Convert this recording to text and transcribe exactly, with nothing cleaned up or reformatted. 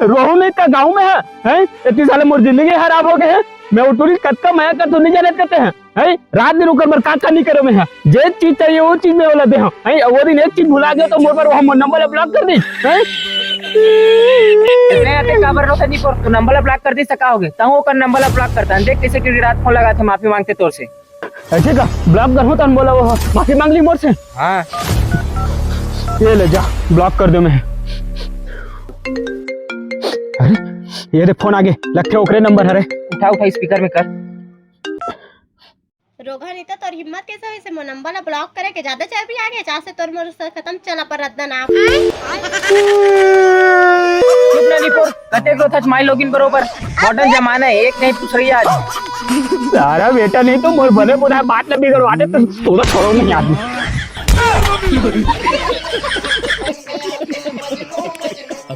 रोहू नहीं त गाँव में हे, हैं? इतनी साले मोर जिंदगी खराब हो गए हे। मैं वो टूरी कतका मया कर तो नहीं जानत करते हैं, हैं? रात दिन ओकर बर का का नहीं करो मैं, हैं? जे चीज चाहिए वो चीज मैं ओला दे हूँ, हैं? वो दिन एक चीज भुला गयो तो मोर बर वो मोर नंबर ला block कर दी, हैं? मैं आते काबर रो सनी पर तू नंबर ला block कर दी सका होगे, तहु ओकर नंबर ला block करता, देख कैसे टूरी रात फोन लगाथे माफी मांगथे तोर से। ऐसे का block करहूँ तन बोला वो माफी मांग ली मोर से। हाँ। ये ले जा, block कर दे मैं। अरे, ये दे फोन आगे, लगथे ओकरे नंबर हरे। उठा, उठा, speaker में कर। रोगन, इतना तोर हिम्मत कैसे होइसे मोर नंबर ला block करे के? ज्यादा चर्बी आ गया, जहाँ से तोर मोर से खत्म चला पर रद्दा ना। चुप ना निपोर, कते को थच माई लोगिन बरोबर। Modern जमाना है, एक नहीं पूछ रही आज। सारा बेटा नहीं तो मोर बने बुरा बात न बिगड़वाते तो तोरा छोड़ो नहीं आदमी।